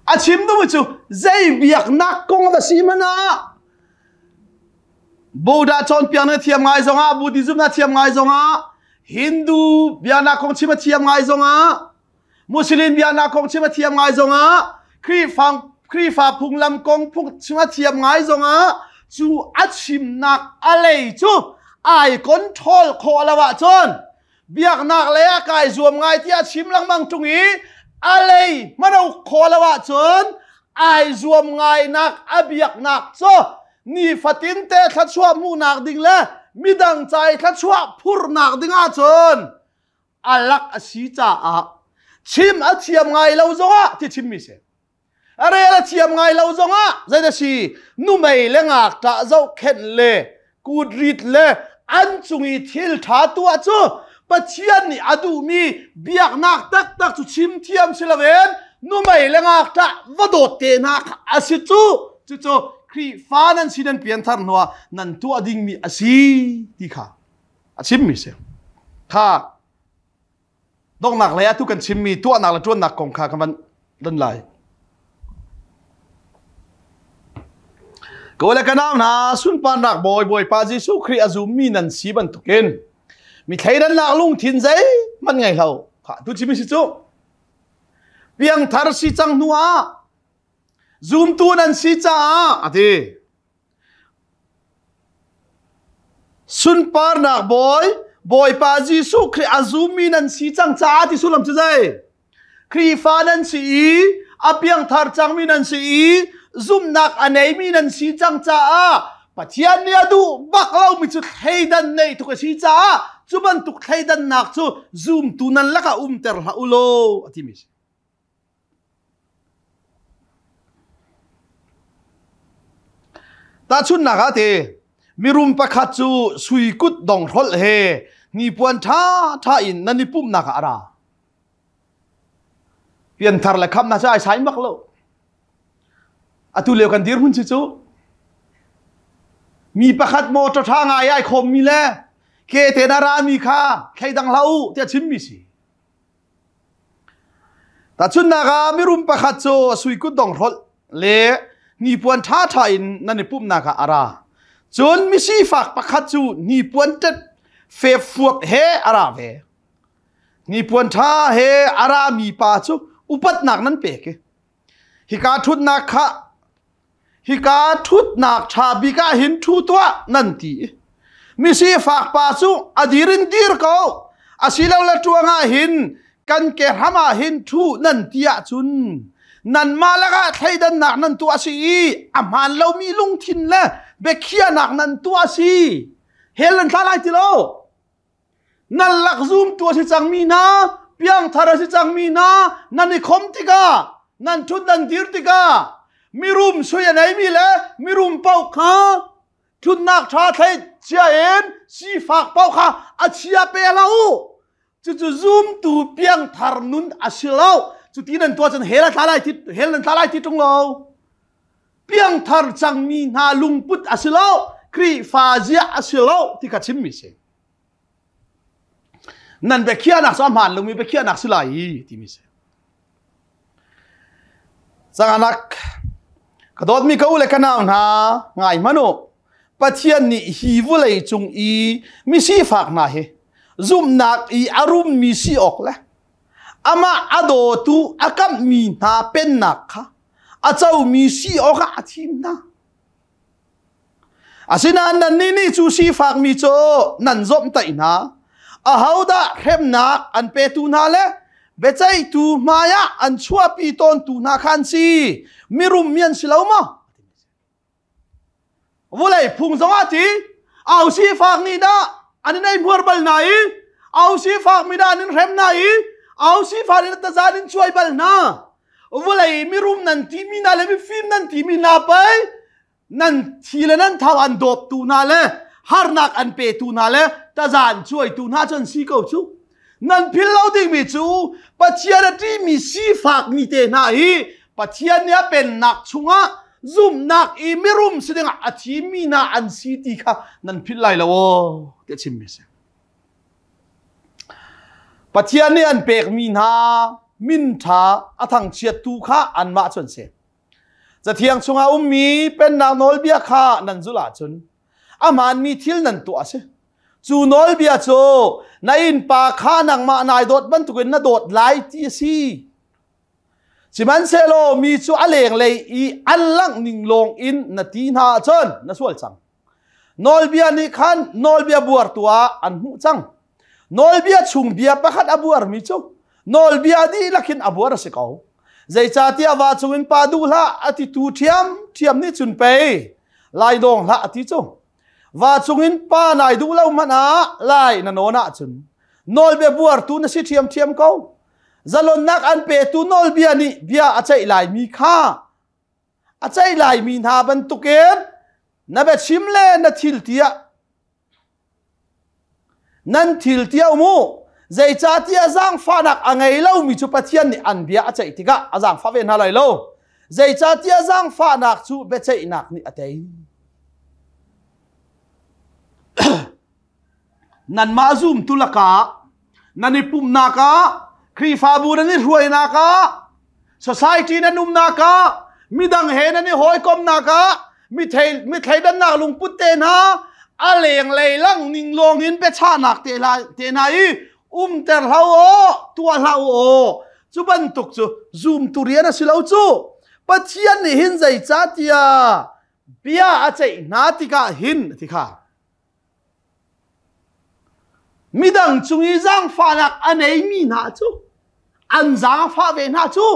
Speaker 1: A chim duhmi cu zei biaknak kong va si hmanh ah Buddha cawnpiak na thiam ngai zongah Buddhism na thiam ngai zongah Hindu biaknak kong chim a thiam ngai zongah Muslim biaknak kong chim a thiam ngai zongah Khrihfa Khrihfa phunglam kong phung chim a thiam ngai zongah cu a chimnak a lei cu ai control khawh lo ahcun biaknak lei ah kai zuam ngai tiah chim lengmang ṭung i a lei hmano khawh lo ahcun ai zuam ngainak a biaknak cu nifatin te thluachuah hmuhnak ding le midang ca i thluachuah phurnak ding ahcun a lak a si caah chim a thiam ngai lo zongah ti chimmi si. A rel a thiam ngai lo zongah zei si numei le ngakṭah zohkhenh le kutrit le an cung i thil ṭha tuah cu Pathian nih a duhmi biaknak taktak cu chim thiam si loin numei le ngakṭah va dawt te hna kha a si cu. Cucu Khrihfa nan si nan pianthar hnuah nan tuah dingmi a si ti kha a chimmi si. Kha Donghnak lei ah tu kan chimmi tuahnak le ṭuannak kong kha kan van don lai. Ka le ka nau hna sunparnak bawi Bawipa Jesuh Khrih a zummi nan si bantukin mi thleidannak lungthin zeihmanh ngei hlo kha tu chimi si cu piangthar si cang hnu ah zumtu nan si caah a ti Sunparnak Bawi, Bawipa Jesuh Khrih a zummi nan si cang caah ti sullam cu zei? Khrihfa nan si i a piangthar cangmi nan si i zumhnak a neimi nan si cang caah Pathian nih a duh bak lomi cu thleidan neih tuk a si caah cu bantuk thleidannak cu zumtu nan lakah umter hlah u law a timi a si. Tahchunhnak ah te mirum pakhat cu sui kut dong hrolh he hnipuan ṭhaṭha in nan i pumhnak ah a ra. Pianthar le khamnak cu ai sai bak lo. Atu lio kan dirhmun si cu mi pakhat motor ṭha ngai ai khawmmi le ke te na rami kha thleidang hlah u tiah chimmi si. Tahchunhnak ah mirum pakhat cu sui kutdong hrolh le hnipuan ṭhaṭha in nan i pumhnak ah a ra. Cun misifak pakhat cu hnipuan ṭet fepfuap he a ra ve. Hnipuan ṭha he a rami pa cu upatnak nan pek i hika ṭhutnak kha hika ṭhutnak ṭha bik ah hin ṭhu tuah nan ti. Misifak pa cu a dir in dir ko, asilole ṭuang ah hin kan ke hram ah hin ṭhu nan ti ahcun nanmah lakah thleidannak nan tuah a si i a hmaan lomi lungthin le biakhiahnak nan tuah a si. Hell nan thla lai ti lo. Nan lak zumtu a si cangmi hna, piangthar a si cangmi hna, nan i khom tikah, nan ṭhut nan dir tikah, mirum sui a neimi le mirum paoh kha ṭhutnak ṭha thlei cia in sifak paoh kha a chia pe hlah u. Cucu zumtu piangthar nun a si lo. Cuti nan tuah cun hell a thla lai ti hell nan thla lai ti ṭung lo. Piangthar cangmi hna lungput a si lo. Khrihfa zia a si lo ti kha chimmi si. Nan biakhiahnak cu a hmaan lomi biakhiahnak si lai i timi si. Canganak ka dawtmi ka u le ka nau hna ngai hmanh u. Pathian nih hi vulei cung i misifak hna hi zumhnak i a rummi si awk le amah a dawtu a kamhmi hna pennak kha a comi si awkah a thim hna. Asinain nannih nih cu sifakmi cu nan zawmhtaih hna. Ahodah hremnak an petu hna le biaceihtu hmaiah an chuahpi tawntu hna kha an si. Mirum mi an si lo maw? Vulei phung zongah ti, au sifak nih dah an in eihmuar bal hna i, au sifak mi dah an in hrem hna i, au sifak nih taza in cuai bal hna. Vulei mirum nan timi hna le mifim nan timi hna pei nan thi le nan thau an dawptu hna le harnak an petu hna le taza an cuaitu hna cu an si ko cu. Nan phil lo dingmi cu Pathian a ṭihmi sifakmi te hna hi Pathian nih a pennak chungah zumhnak i mirum si dingah a thimmi hna an si ti kha nan philh lai lo aw tiah chimmi a si. Pathian nih an pekmi hna min ṭha a thangchiattu kha anmah cu an si. Cathiang chungah ummi pennak nawlbia kha nan zulh ahcun a hmaanmi thil nan tuah a si. Cu nawlbia cu na innpa kha nangmah nai dawt bantukin na dawt lai ti a si. Sihmanhsehlaw mi cu a lenglei i an langh ning lawng in na ti hna ahcun na sual cang. Nawlbia nih khan nawlbia buartu ah an hmuh cang. Nawlbia chung bia pakhat a buarmi cu nawlbia dihlak in a buar a si ko. Zeicahtiah va cungin pa duh hlah a titu ṭhiam ṭhiam nih cun pei lai dawng hlah a ti cu. Va cungin pa nai duh lo hmanh ah lai na nawn ahcun nawlbia buartu na si ṭhiamṭhiam ko. Zalonnak an petu nawlbia nih bia a ceih laimi kha a ceih laimi hna bantukin na biachim le na thil tiah nan thil tiah mu zeicahtiah zaangfahnak a ngei lomi cu Pathian nih an bia a ceih tikah a zaangfah ve hna lai lo zeicahtiah zaangfahnak cu biaceihnak nih a tei nanmah zumtu lakah nan i pumhnak ah Khrihfabu nan i hruainak ah society nan umnak ah midang he nan i hawikomnak ah mi thleidannak lungput te hna a lenglei lang ning lawng in biachahnak te te hna i umter hlah aw tuah hlah aw cu bantuk cu zumtu rian a si lo cu Pathian nih hin zeicahtiah bia a ceih hna tikah hin ti kha Midang cung i zaangfahnak a neimi hna cu an zaangfah ve hna cu.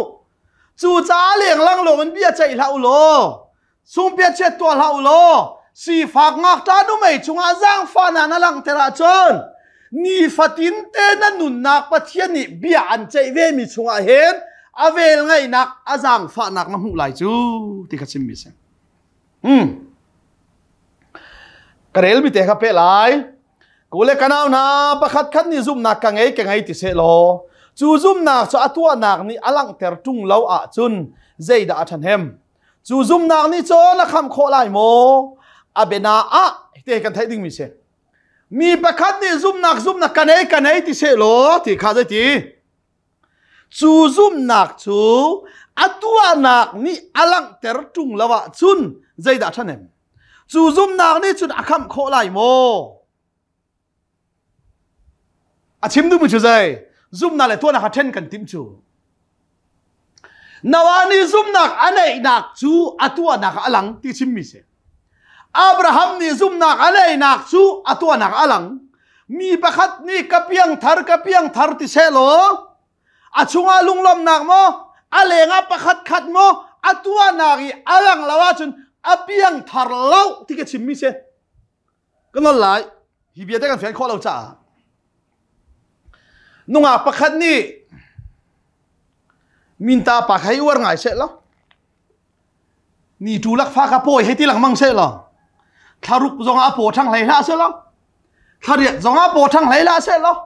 Speaker 1: Cucaah lenglang lawng in bia ceih hlah u law, sungpiachiat tuah hlah u law, sifak ngakṭah numei cungah zaangfahnak na langhter ahcun nifatin te na nunnak Pathian nih bia an ceih vemi chungah hin a velngeihnak a zaangfahnak na hmuh lai cu ti kha chimmi a si. Hmm. Ka relmi te kha pe lai. Kule kanau hna pakhat khat nih zumhnak ka ngei ka ngei ti seh law cu zumhnak cu a tuahnak nih a langhter ṭung lo ahcun zeidah a ṭhahnem? Cu zumhnak nih cun a khamh khawh lai maw? A biana ah te kan theih dingmi si. Mi pakhat nih zumhnak zumhnak ka nei ka nei ti seh law ti kha zeiti? Cu zumhnak cu a tuahnak nih a langhter ṭung lo ahcun zeidah ṭhahnem? Cu zumhnak nih cun a khamh khawh lai maw? A chim duhmi cu zei? Zumhnak le tuahnak kha ṭhen kan timh cu. Noah nih zumhnak a neihnak cu a tuahnak ah a lang ti chimmi si. Abraham nih zumhnak a neihnak cu a tuahnak ah a lang. Mi pakhat nih ka piangthar ka piangthar ti sehlaw a chungah lunglawmhnak maw a lengah pakhat khat maw a tuahnak i a lang lo ahcun a piangthar lo ti ka chimmi si. Ka nol lai. Hi bia te kan fian khawh lo caah. Nungak pakhat nih minta pa kha hi uar ngai seh law ni tu lak fa kha pawi hei ti lengmang seh law thlaruk zong ah paw ṭhang hlei hlah seh law thlariat zong ah paw ṭhang hlei hlah seh law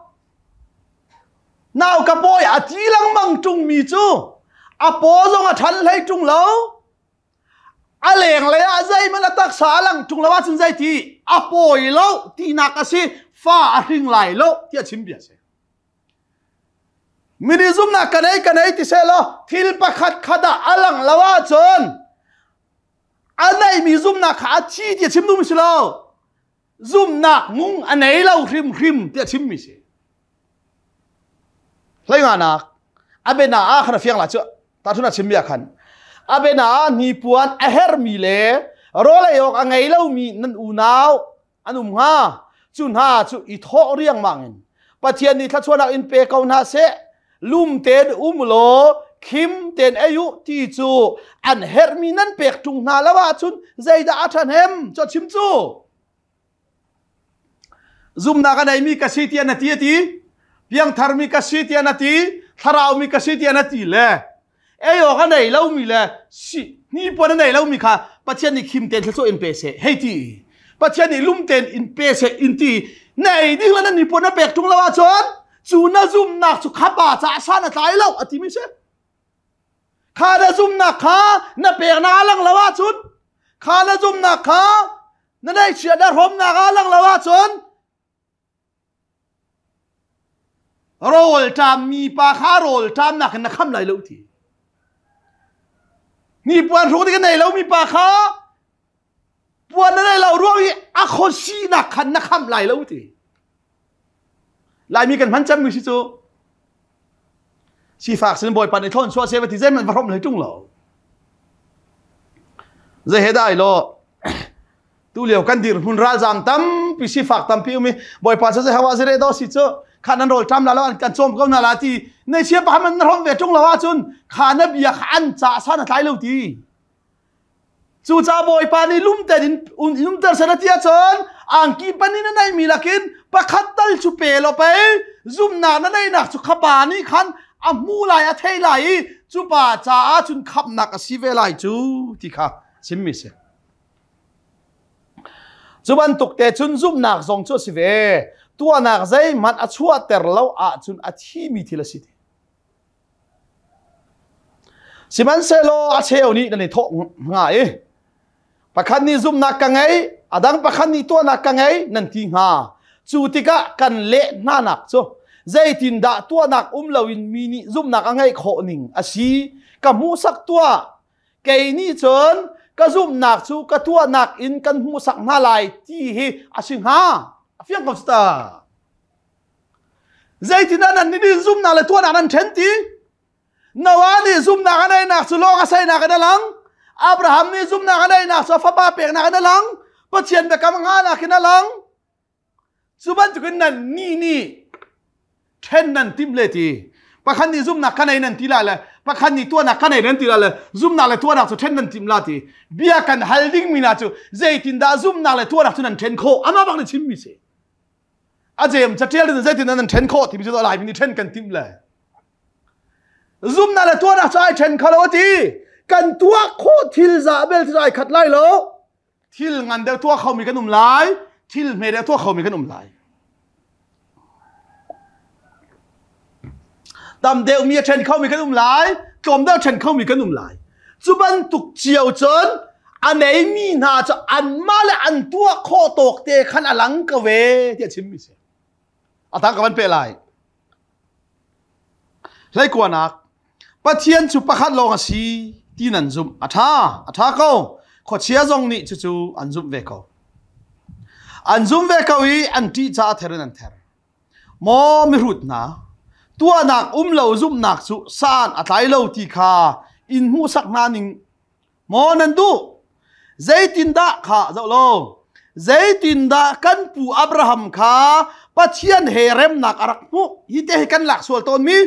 Speaker 1: nau ka pawi a ti lengmang ṭung mi cu a paw zong a ṭhan hlei ṭung lo a lenglei ah zeihmanh a taksa a lang ṭung lo ahcun zeiti a pawi lo tinak a si fa a hring lai lo tiah chim bia a si Mini zumnak ka nei ka nei ti seh law thil pakhat khat ah a lang lo ahcun a neimi zumnak kha a thi ti a chim duhmi si lo zumnak nung a nei lo hrimhrim ti a chimmi si hleinganak a bena ah khan a fiang la cu tahchun a chimmi ah khan a bena ah hnipuan a hermi le rawl ei awk a ngei lomi nan unau an um hnga cu hna cu i thawh riangmang in Pathian nih thluachuahnak in pe ko hna seh lum tein um law khim tein ei u ti cu an herhmi nan pek ṭung hna lo ahcun zeidah a ṭhahnem cu chim cu zumnak a neimi ka si tiah na ti a ti piangtharmi ka si tiah na ti thlaraumi ka si tiah na ti le ei awk a nei lomi le si hnipuan a nei lomi kha Pathian nih khim tein thluachuah in pe seh hei ti Pathian nih lum tein in pe seh in ti na ei ding le na hnipuan na pek ṭung lo ahcun cu na zumnak cu kha pa caah san a tlai lo a timi si kha na zumnak kha na peknak a lang lo ahcun kha na zumnak kha na neihchiat na hrawmnak a lang lo ahcun. Rawl ṭam mi pa kha rawl ṭamnak in na kham lai lo ti. Hnipuan hruk ding a nei lo mi pa kha puan na nei lo ruang i a khuasinak khan na kham lai lo ti. Laimi kan hman cemmi si cu sifak sin bawipa nih thlawn suah seh va ti zeihmanh va hrawmh hlei ṭung lo. Zei he dah ai lo tu lio kan dirhmun ralzam tampi sifak tampi um i bawipa cu hawa zire do si cu kha nan rawl ṭam la lo an kan cawm ko na la ti nei sia pa man na hrom ve ṭung lo ahcun kha na bia kha an ca san a tlai lo ti. Cu ca bawipa nih lumter in lumter seh na ti ahcun angki panin na neihmi lakin pakhat tal cu pe law pei zumnak na neihnak cu kha pa nih khan a hmu lai, a thei lai i cu pa caah cun khamhnak a si ve lai cu ti kha chimmi si. Cu bantuk te cun zumhnak zong cu a si ve. Tuahnak zeihmanh a chuahter lo ahcun a thimi thil a si. Sihmanhsehlaw a cheu nih nan i thawh hnga i pakhat nih zumhnak ka ngei, a dang pakhat nih tuahnak ka ngei nan ti hnga. Cu tikah kan leh hnanak cu zeitindah tuahnak um loin mi nih zumhnak a ngeih khawh ning a si ka hmuhsak tuah. Kei nih cun ka zumhnak cu ka tuahnak in kan hmuhsak hna lai ti hi a si hnga. A fiang ko ta. Zeitindah nan nih zumhnak le tuahnak nan ṭhen ti? Noah nih zumhnak a neihnak cu lawng a seinak in a lang. Abraham nih zumhnak a neihnak cu a fapa peknak in a lang. Pathian biakam ngahnak in a lang. Cu bantukin nan nih nih ṭhen nan timh le ti. Pakhat nih zumhnak ka nei nan ti la le pakhat nih tuahnak ka nei nan ti la le zumhnak le tuahnak cu ṭhen nan timh la ti. Bia kan hal dingmi hna cu zeitindah zumhnak le tuahnak cu nan ṭhen khawh? Amah bak nih chimmi si. A jem catial in zeitin nan then khawh timi cu Laimi nih then kan timh le zumnak le tuahnak cu ai then kho lo ti. Kan tuah khawh thil za bel cu ai khat lai lo. Thil ngan deuh tuah khomi kan um lai, thil hme deuh tuah khomi kan um lai. Tam deuh mi a then khomi kan um lai, tlawm deuh then khomi kan um lai. Cu bantuk cio cun a neimi hna cu anmah le an tuah khawh tawk te khan a lang ko ve tiah chimmi si. A tang ka van pe lai. Hleikuanak Pathian cu pakhat lawng a si ti nan zumh. A ṭha, a ṭha ko. Khuachia zong nih cucu an zumh ve ko. An zumh ve ko i an ṭih caah ther in an ther. Maw mihrut hna, tuahnak um lo zumhnak cu san a tlai lo ti kha in hmuhsak hna ning maw nan duh? Zeitindah kha zoh law, zeitindah kan pu Abraham kha Pathian he remnak a rak hmuh? Hi te hi kan lak sual tawnmi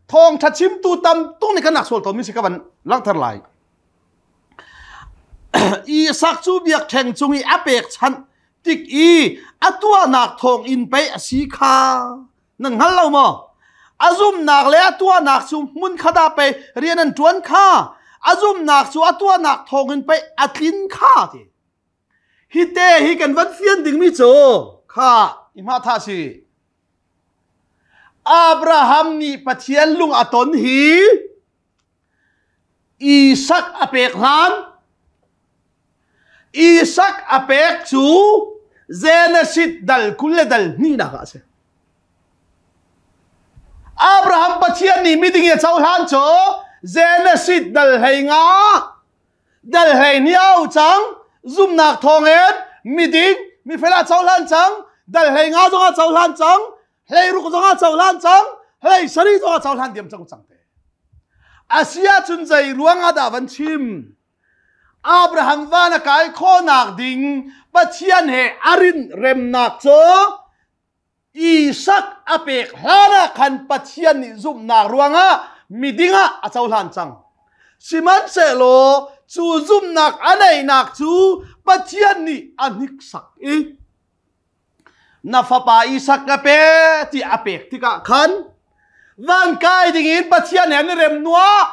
Speaker 1: thawngṭha chimtu tam tuk nih kan lak sual tawnmi si ka van langhter lai. Isak cu biakṭheng cung i a pekchanh tik i a tuahnak thawng in pei a si kha nan hngal lo maw? A zumnak le a tuahnak cu hmun khat ah pei rian an ṭuan kha. A zumnak cu a tuahnak thawng in pei a tlin kha ti. Hi te hi kan van fian dingmi cu kha i hma tha si. Abraham nih Pathian lung a ton hi Isak a pek hlan. Isak a pek cu Genesis dal 20 le dal hnihnak ah a si. Abraham Pathian nih miding a cohlan cu Genesis dal 15 dal 12 au cang. Zumnak thawngin miding mifel a cohlan cang. Dal 15 zong a cohlan cang, 16 zong a cohlan cang, 17 zong a cohlan diam cang cang te. Asia cun zei ruang ah dah van chim? Abraham van a kai khawhnak ding Pathian he a rin remnak cu Isak a pek hlan ah khan Pathian nih zumhnak ruangah miding ah a cohlan cang. Sihmanhsehlaw cu zumhnak a neihnak cu Pathian nih a hniksak i na fapa Isak ka pe ti a pek tikah khan van kai dingin Pathian he an i rem hnuah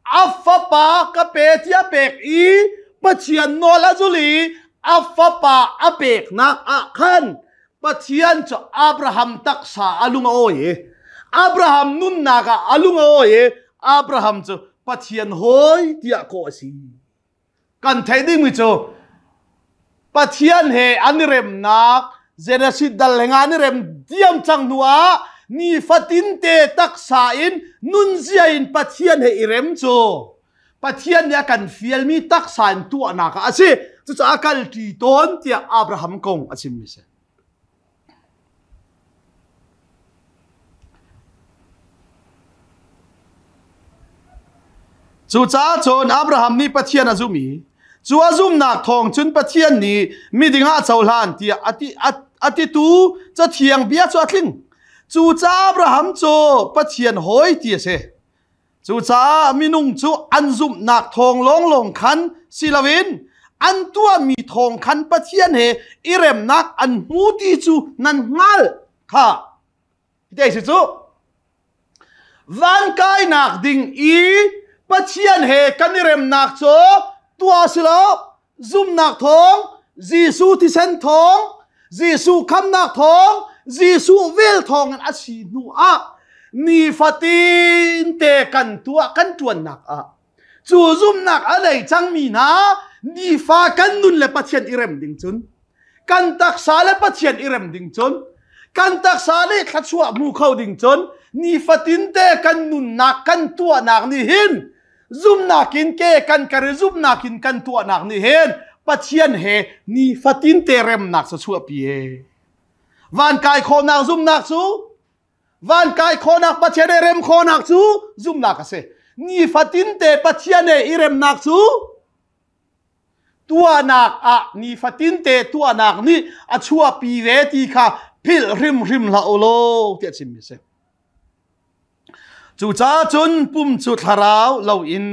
Speaker 1: a fapa ka pe ti a pek i Pathian nawl a zul i a fapa a peknak ah khan Pathian cu Abraham taksa a lung a awi i Abraham nunnak ah a lung a awi i Abraham cu Pathian hawi tiah kawh a si. Kan theih dingmi cu Pathian he an i remnak Genesis dal he nga an i rem diam cang hnu ah. Nifatin te taksa in nunzia in Pathian he i rem cu Pathian nih a kan fialmi taksa in tuahnak ah a si. Cucaah a kalṭi tawn tiah Abraham kong a chimmi si. Cucaah cun Abraham nih Pathian a zumh i cu a zumhnak thawng cun Pathian nih miding ah a cohlan tiah a titu Cathiang bia cu a tling. Cucaah Abraham cu Pathian hawi ti a si. Cucaah minung cu an zumhnak thawng lawnglawng khan si loin an tuahmi thawng khan Pathian he i remnak an hmu ti cu nan hngalh kha. Te si cu van kainak ding i Pathian he kan i remnak cu tuah si lo zumnak thawng Jesuh thisen thawng Jesuh khamnak thawng Jesuh vel thawng in a si hnu ah nifatin te kan tuah kan tuannak ah cu zumnak a nei cangmi hna nifa kan nun le Pathian i rem ding cun kan taksa le Pathian i rem ding cun kan taksa le thluachuah hmu kho ding cun nifatin te kan nunnak kan tuahnak nih hin zumnak in ke kan kar i zumnak in kan tuahnak nih hin Pathian he nifatin te remnak cu chuahpi e. Van kai khawhnak zumnak cu van kai khawhnak Pathian he rem khawhnak cu zumnak a si. Nifatin te Pathian he i remnak cu tuahnak ah nifatin te tuahnak nih a chuahpi ve ti kha philh hrimhrim hlah u law tiah chimmi a si. Cucaah cun pum cu thlarau loin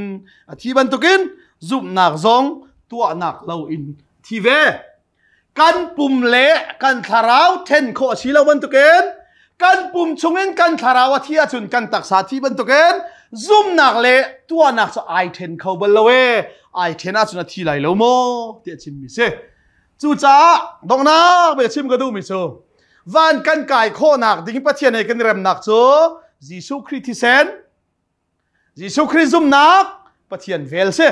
Speaker 1: a thi bantukin zumhnak zong tuahnak loin thi ve. Kan pum le kan thlarau then khawh a si lo bantukin kan pum chungin kan thlarau a thi ahcun kan taksa thi bantukin zumhnak le tuahnak cu ai then kho bal lo e. Ai then ahcun a thi lai lo maw tiah chimmi si. Cucaah donghnak bia chim ka duhmi cu van kan kai khawhnak ding Pathian he kan i remnak cu Jesuh Khrih thisen Jesuh Khrih zumnak Pathian vel si.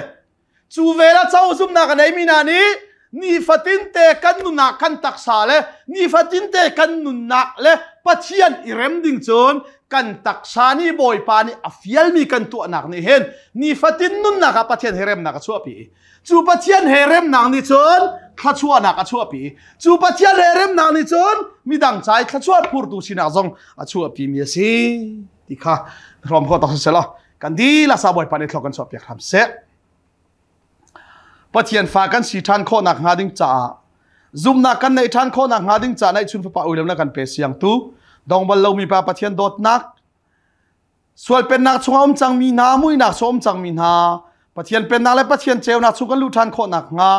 Speaker 1: Cu vel a co zumnak a neimi hna nih nifatin te kan nunnak kan taksa le nifatin te kan nunnak le Pathian i rem ding cun kan taksa nih Bawipa nih a fialmi kan tuahnak nih hin nifatin nunnak ah Pathian he remnak a chuahpi. Cu Pathian he remnak nih cun thluachuahnak a chuahpi. Cu Pathian he remnak nih cun midang ca i thluachuah phurtu sinak zong a chuahpimi a si ti kha hrawm khawh tak siselaw kan dihlak sa Bawipa nih thlok kan chuahpiak hram seh. Pathian fa kan si ṭhan khawhnak hnga ding caah zumhnak kan neih ṭhan khawhnak hnga ding caah naih chun fapa uilemnak kan pe siang tu dong bal lomi pa Pathian dawtnak Sual pennak chungah um cangmi hna, muihnak chung um cangmi hna, Pathian pennak le Pathian ceunak chung kan luh ṭhan khawh nakhnga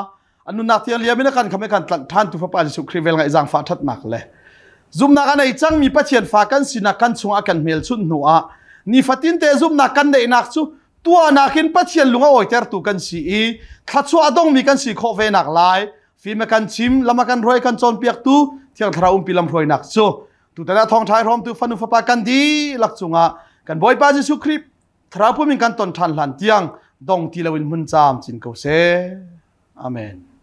Speaker 1: an nunnak tiang liam in a kan kham i kan tlanh ṭhan tu Fapa Jesuh Khrih vel ngaih zaangfah ṭhatnak le zumhnak a nei cangmi Pathian fa kan sinak kan chungah kan hmelchunh hnu ah nifatin te zumhnak kan neihnak cu tuahnak in Pathian lung a awitertu kan si i thluachuah a dongmi kan si khawh ve nak lai fim a kan chim lam a kan hruai kan cawnpiaktu Thiang Thlarau umpi lam hruainak cu Tutan ah thawngṭha i hrawmtu fanu fapa kan dihlak cungah kan Bawipa Jesuh Khrih thlarau pum in kan ton ṭhan hlan tiang dong ti loin hmun caam cin ko seh. Amen.